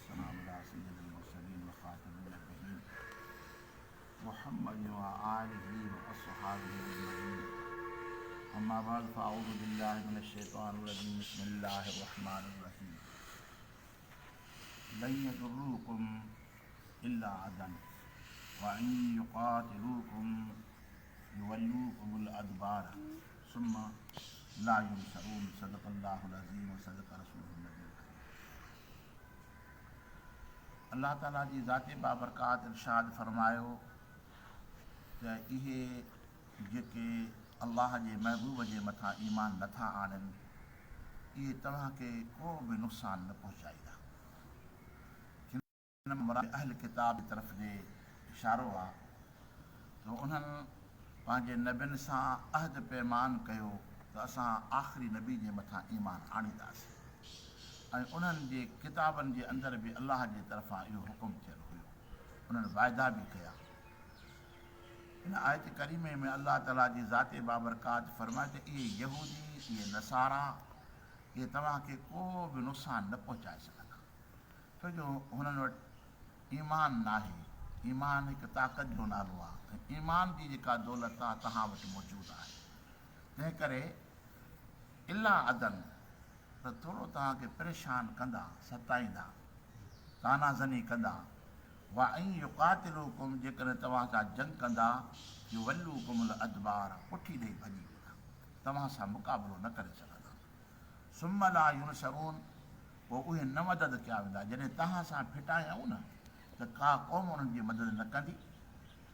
والسلام علي سيد المرسلين وخاتم النبيين محمد وآله وأصحابه أجمعين أما بعد فأعوذ بالله من الشيطان الرجيم بسم الله الرحمن الرحيم لن يضروكم إلا عدن وإن يقاتلوكم يولوڪم الادبار ثم لا ينصرون صدق الله العظيم وصدق رسوله النبي الڪريم. الله تعالي جي ذات بابرڪات ارشاد فرمايو ته اهي جيڪي الله جي محبوب جي مٿان ايمان نٿا آڻين اهي توهان کي ڪو به نقصان نه پهچائيندا. هن مراد اهل ڪتاب جي طرف ڏي اشارو آ ته انهن پنهنجي نبين سان عهد پيمان ڪيو ته اسان آخري نبي جي مٿان ايمان آڻينداسين ۽ انهن جي ڪتابن جي اندر به الله جي طرفان اهو حڪم ٿيل هيو انهن وعدا به ڪيا. هن آيت ڪريمي ۾ الله تعالي جي ذات بابرڪات فرمائي ته اهي يهودي اهي نصارا اهي توهان کي ڪو به نقصان نه پهچائي سگهندا. ڇو جو هنن وٽ ايمان ناهي. ايمان هڪ طاقت جو نالو آهي ۽ ايمان جي جيڪا دولت آهي توهان وٽ موجود آهي. تنهن ڪري الا عدن ته ٿورو توهان کي پريشان ڪندا، ستائيندا، طعنه زني ڪندا. وان يقاتلوڪم جيڪڏهن توهان سان جنگ ڪندا، يولوڪم الادبار پٺي ڏئي ڀڄي ويندا، توهان سان مقابلو نه ڪري سگهندا. ثم لا ينصرون پوء اهي نه مدد ڪيا ويندا، جڏهن توهان سان ڦٽايائون نه ته ڪا قوم انهن جي مدد نه ڪندي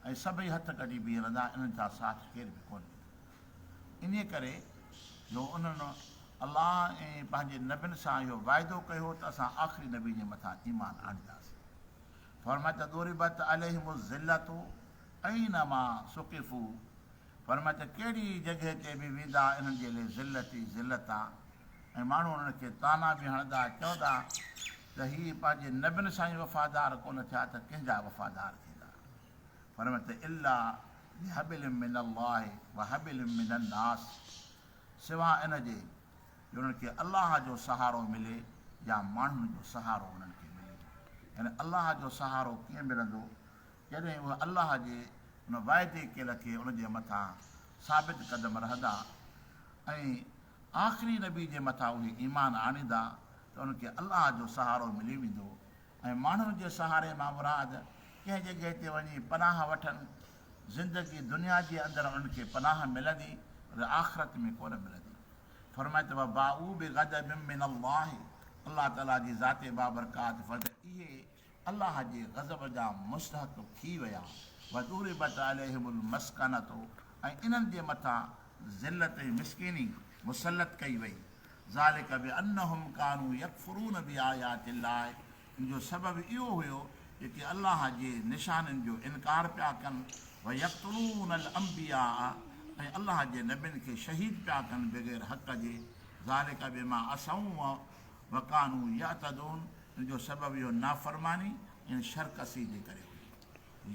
۽ سڀئي هٿ ڪڍي بيهي رهندا، انهن سان ساٿ ڪير به ڪونه ڏيندو. انهيء ڪري جو انهن الله ۽ پنهنجي نبين سان اهو وعدو ڪيو ته اسان آخري نبي جي مٿان ايمان آڻينداسين. فرمايو ته ضربت عليهم الذلة اينما ثقفوا فرمايو ته ڪهڙي جڳهه تي به ويندا انهن جي لئي ذلت ئي ذلت آ ۽ ماڻهو انهن کي طعنا به هڻندا چوندا ته هي پنهنجي نبين سان ئي وفادار ڪونه ٿيا ته ڪنهن جا وفادار ٿيندا. فرمايو ته الا بحبل من الله وحبل من الناس سواء ان جي جو انهن کي الله جو سهارو ملي يا ماڻهن جو سهارو انهن کي ملي. يعني الله جو سهارو ڪيئن ملندو؟ جڏهن اهي الله جي ان واعدي ڪيل کي ان جي مٿان ثابت قدم رهندا ۽ آخري نبي جي مٿان اهي ايمان آڻيندا ته انهن کي الله جو سهارو ملي ويندو ۽ ماڻهن جي سهاري مان مراد ڪنهن جڳهه تي وڃي پناهه وٺن، زندگي دنيا جي اندر انهن کي پناهه ملندي پر آخرت ۾ ڪونه ملندي. فرمائي ته وباءوا بغضب من الله الله تعالي جي ذات بابرڪات فرمائي ته اهي الله جي غضب جا مستحق ٿي ويا، وضربت عليهم المسڪنة ۽ انهن جي مٿان ذلت ۽ مسڪيني مسلط ڪئي وئي، ذلڪ بأنهم ڪانوا يڪفرون بآيات الله ان جو سبب اهو هيو جيڪي الله جي نشانين جو انڪار پيا ڪن، ويقتلون الانبياء ۽ الله جي نبين کي شهيد پيا ڪن بغير حق جي، ذلڪ بما عصوا وڪانوا يعتدون ان جو سبب اهو نافرماني ۽ شرڪسي جي ڪري هئي.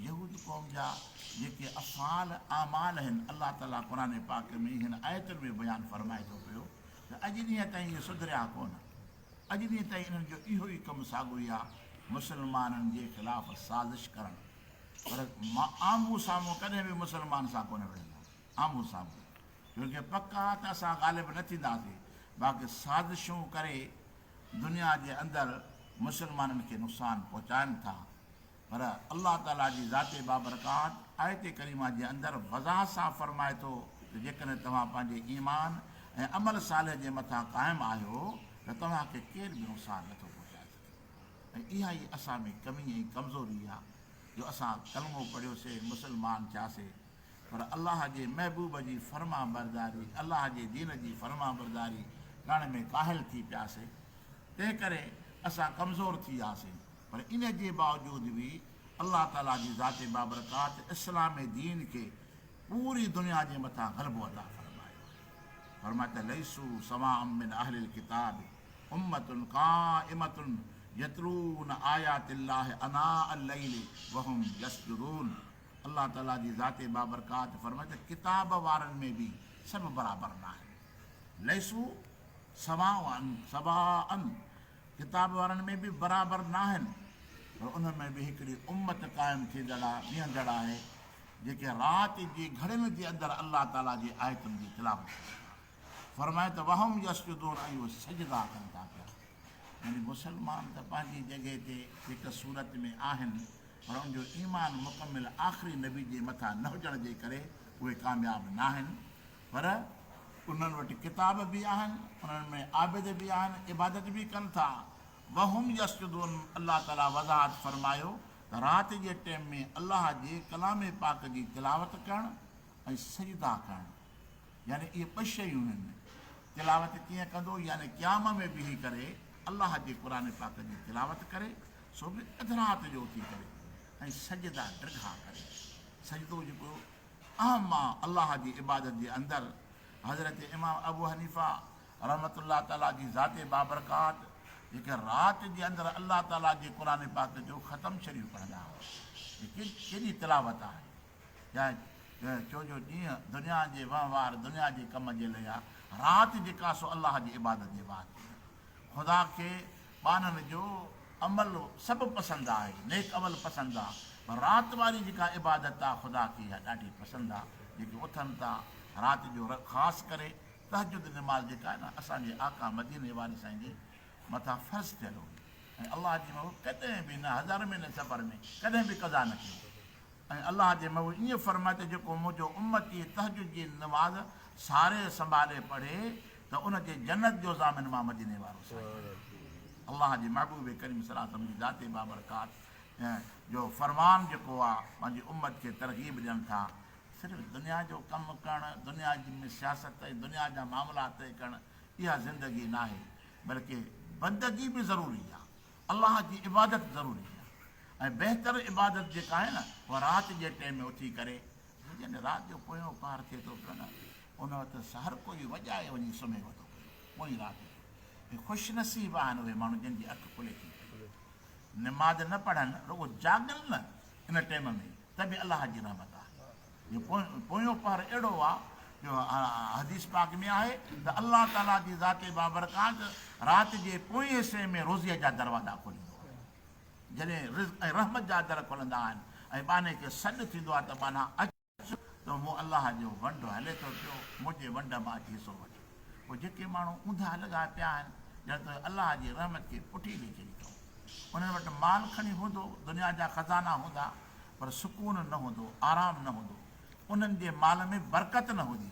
يهود قوم جا جيڪي افعال اعمال آهن الله تعالي قرآن پاڪ ۾ هن آيتن ۾ بيان فرمائي ٿو پيو ته اڄ ڏينهن تائين اهي سڌريا ڪونه. اڄ ڏينهن تائين انهن جو اهو ئي ڪم ساڳيو ئي آهي مسلمانن جي خلاف سازش ڪرڻ پر آمهون سامهون ڪڏهن به مسلمان سان ڪونه وڙهندا آمهون سامهون ڇو جو پڪ آ ته اسان غالب نه ٿينداسين، باقي سازشون ڪري دنيا جي اندر مسلمانن کي نقصان پهچائن ٿا، پر الله تعاليٰ جي ذات بابرڪات آيت ڪريمه جي اندر وضاحت سان فرمائي ٿو ته جيڪڏهن توهان پنهنجي ايمان ۽ عمل صالح جي مٿان قائم آهيو ته توهان کي ڪير به نقصان نٿو پهچائي سگهي ۽ اها ئي اسان ۾ ڪمي ۽ ڪمزوري آ جو اسان ڪلمو پڙهيوسي مسلمان ٿياسي پر الله جي محبوب جي فرمانبرداري، الله جي دين جي فرمانبرداري ڪرڻ ۾ ڪاهل ٿي پياسين، تنهن ڪري اسان ڪمزور ٿي وياسين، پر ان جي باوجود به الله تعاليٰ جي ذات بابرڪات اسلام دين کي پوري دنيا جي مٿان غلبو عطا فرمايو آهي. فرمايو ته ليسوا سواء من اهل الڪتاب امة قائمة يتلون آيات الله اناء الليل وهم يسجدون. الله تعاليٰ جي ذات بابرڪات فرمائي ته ڪتاب وارن ۾ به سڀ برابر ناهن. ليسوا سواء سواء ڪتاب وارن ۾ به برابر ناهن پر انهن ۾ به هڪڙي امت قائم ٿيندڙ آ، بيهندڙ آهي، جيڪي رات جي گهڙين جي اندر الله تعاليٰ جي آيتن جي تلاوت ڪن ٿا. فرمايو ته وهم يسجدون ۽ اهي سجدا ڪن ٿا پيا. يعني مسلمان ته پنهنجي جڳهه تي هڪ صورت ۾ آهن پر ان جو ايمان مڪمل آخري نبي جي مٿان نه هجڻ جي ڪري اهي ڪامياب ناهن پر انهن وٽ ڪتاب به آهن، انهن ۾ عابد به آهن، عبادت به ڪن ٿا. وهم يسجدون الله تعالي وضاحت فرمايو ته رات جي ٽيم ۾ الله جي ڪلام پاڪ جي تلاوت ڪرڻ ۽ سجدا ڪرڻ يعني اهي ٻه شيون آهن. تلاوت ڪيئن ڪندو يعني قيام ۾ بيهي ڪري الله جي قرآن پاڪ جي تلاوت ڪري سو به اڌ رات جو اٿي ڪري ۽ سجدا ڊگها ڪري. سجدو جيڪو اهم آ الله جي عبادت جي اندر حضرت امام ابو حنيفه رحمة الله تعالٰي جي ذات بابرڪات جيڪي رات جي اندر الله تعالٰي جي قرآن پاڪ جو ختم شريف پڙهندا هئا هي ڪيڏي تلاوت آهي يا ڇو جو ڏينهن دنيا جي وهنوار دنيا جي ڪم جي لئي آ رات جيڪا سو الله جي عبادت جي واسطي آ خدا کي ٻانهن جو عمل سڀ پسند آهي، نيڪ عمل پسند آ، پر رات واري جيڪا عبادت آ خدا کي اها ڏاڍي پسند آ، جيڪي اٿن ٿا رات جو خاص ڪري تهجد نماز جيڪا آهي نه اسان جي آقا مديني واري سائين جي مٿان فرض ٿيل هئي ۽ الله جي محبوب ڪڏهن به نه حضر ۾ نه سفر ۾ ڪڏهن به قضا نه ڪيو. ۽ الله جي محبوب ائين فرمايو ته جيڪو منهنجو امتي تهجد جي نماز ساري سنڀالي پڙهي ته ان جي جنت جو ضامن مان مديني وارو سائين آهيان. الله جي محبوب ڪريم صلي الله عليه وسلم جي ذات بابرڪات جو فرمان جيڪو آ پنهنجي امت کي ترغيب ڏين ٿا. صرف دنيا جو ڪم ڪرڻ، دنيا ۾ سياست ۽ دنيا جا معاملا طئي ڪرڻ اها زندگي ناهي بلڪه بندگي به ضروري آ. الله جي عبادت ضروري آهي ۽ بهتر عبادت جيڪا آهي نه اها رات جي ٽيم ۾ اٿي ڪري جڏهن رات جو پويون پهر ٿئي ٿو پيو نه ان وقت هر ڪوئي وڄائي وڃي سمهي وٿو پيو پوئين رات جو هي خوش نصيب آهن اهي ماڻهو جن جي اک کلي ٿي پئي نماز نه پڙهن رڳو جاڳن نه ان ٽيم ۾ ته به الله جي رحمت آهي جو پويون پهر اهڙو آ جو حديث پاڪ ۾ آهي ته الله تعاليٰ جي ذات بابرڪات رات جي پوئين حصي ۾ روزيء جا دروازا کوليندو آهي. جڏهن رزق ۽ رحمت جا در کلندا آهن ۽ ٻانهي کي سڏ ٿيندو آهي ته ٻانها اچ ته مون الله جو ونڊ هلي ٿو پيو، منهنجي ونڊ مان اچي حصو وٺ. پوء جيڪي ماڻهو اونڌا لڳا پيا آهن ڄڻ ته الله جي رحمت کي پٺي ڏئي ڇڏي اٿئون. انهن وٽ مال کڻي هوندو، دنيا جا خزانا هوندا، پر سڪون نه هوندو، آرام نه هوندو، انهن جي مال ۾ برڪت نه هوندي،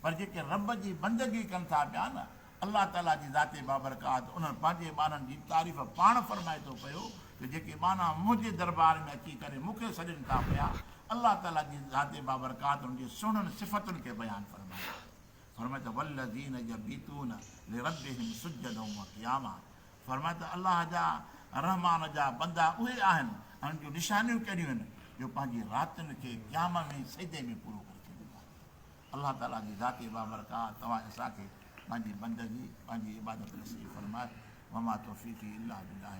پر جيڪي رب جي بندگي ڪن ٿا پيا نه، الله تعاليٰ جي ذات بابرڪات انهن پنهنجي ٻانهن جي تعريف پاڻ فرمائي ٿو پيو ته جيڪي ٻانها منهنجي دربار ۾ اچي ڪري مون کي سڏين ٿا پيا، الله تعاليٰ جي ذات بابرڪات انهن جي سهڻن صفتن کي بيان فرمائي ٿو. فرمائي ته والذين يبيتون لربهم سجدا وقياما فرمايو ته الله جا رحمان جا بندا اهي آهن ۽ انهن جون نشانيون ڪهڙيون آهن جو پنهنجي راتين کي قيام ۾ سجدي ۾ پورو ڪري ڇڏيندا آهن. الله تعالي جي ذات بابرڪات توهان ۽ اسان کي پنهنجي بندگي پنهنجي عبادت نصيب فرمائي وما توفيقي الا بالله.